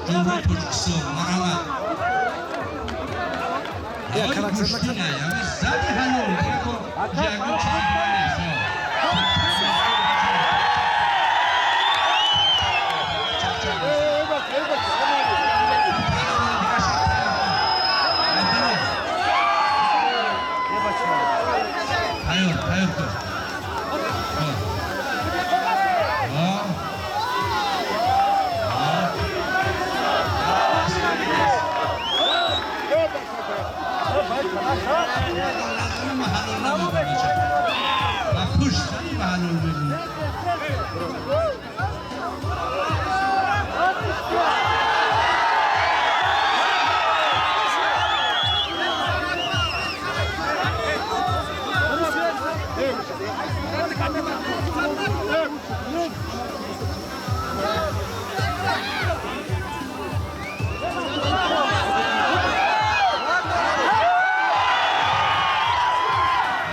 Ҷумҳурии Тоҷикистон, марҳамат. Я, канак зад накард? Зади, ҳалол, ягон чизи дигар нест. Паҳлавони дигарша тайёр кун. Абдулло, тайёр, тайёр кун. Хоб. О. О. Ҳалол ҳалол намекун, бача. Ба пушт зани, ба ҳалол мегӯ.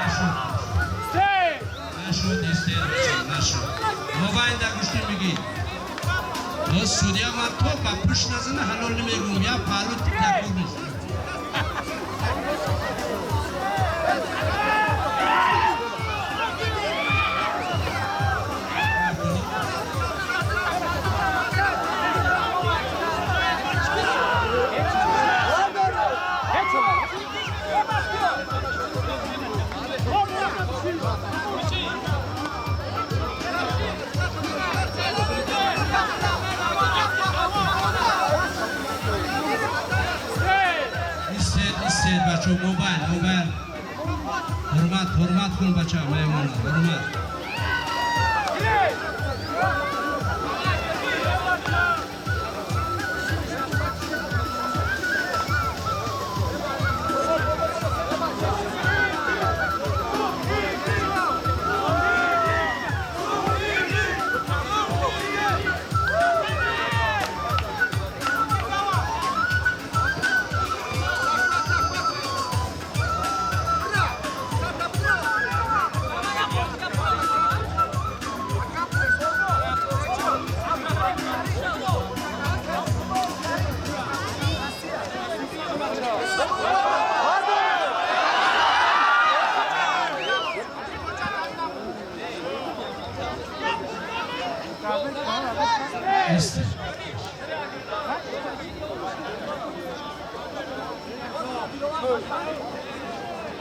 Нашуд. Нашуд, истед, нашуд. Мобайнда гӯштӣ мегӣ. Боз судья, ман то ба пушт назана, ҳалол намегӯм. Я паҳлу такур нест. Истед, истед, бачо, мобайл, мобайл. Ҳурмат, ҳурмат кун, бача, меҳмона, ҳурмат. Истед.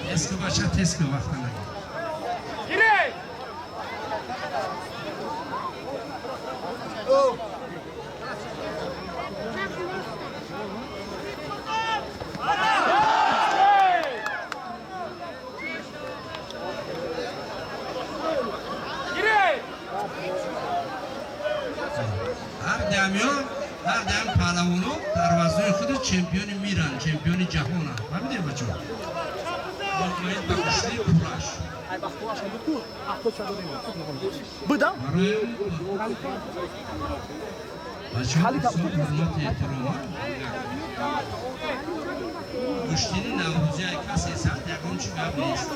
Тез ку, бача, тез ку, вақта нагир. Ҳар дамё, ҳар дам паҳлавоно дар вазнои худ чемпиони миранд, чемпиони ҷаҳонанд. Фаҳмидем, бачо? Бояд ба гӯштии пураш. Будам? Барои бачаҳо бисёр ҳурмату эҳтирома. Гӯштини наврӯзӣ ай касе сад, ягон чӣ гап нест.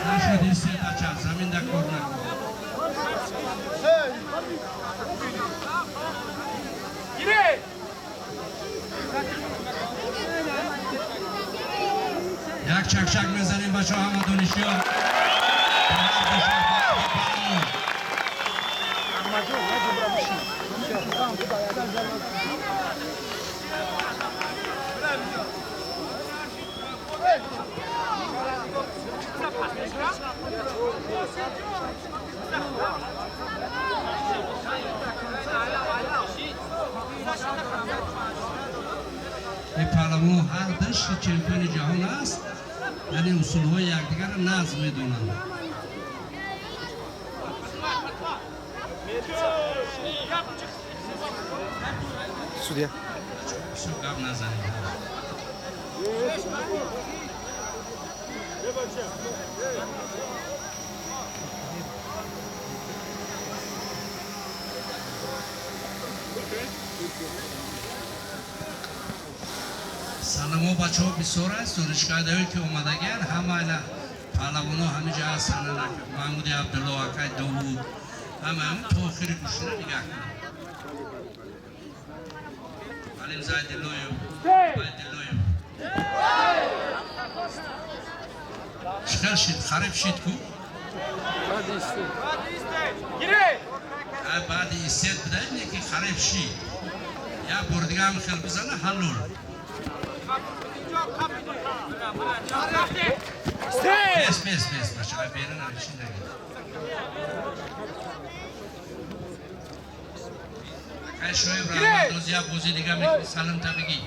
Нашуд, истед, бача, заминда кор накун. Як чакчак мезанем, бачаҳо, ҳама донишҷӯ. Паҳлавон. Ин паҳлавон ҳар душ чемпиони ҷаҳон аст, яъне усулҳои якдигарро нағз медонанд. Судья. Бисёр гап назанед. Саламо, бачаҳо бисёр аст, донишгоҳдаҳое ки омадагиян, ҳама ина паҳлавоно ҳамиҷа ҳастанд. Маҳмуди Абдулло, акай Довуд, ҳама ҳам то охири гӯштина нигаҳ кунед. Алим Зайдиллоев, Зайдиллоев. Чӣ шид? Хариб шид ку? Баъди истед бидаед, не ки хариб шид. Як бор дига ҳам хел бизана, ҳалол. Бес, бес, бес, бача, берин чин нагир. Акай Шоиб Раҳматоз, як бози дига мекунӣ, салимта бигӣ.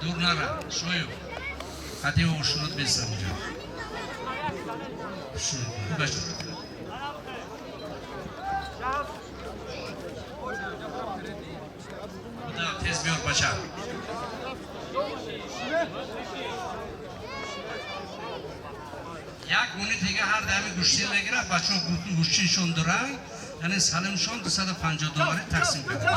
Дур нара, Шоиб. Хати ошунот бесам уҷа. Бача. Да, тез биёр, бача. Як муни дига ҳар дами гӯштин мегирад, бачаҳо гӯштиншон дуранг, яъне салимшон 250 доллари тақсим карда.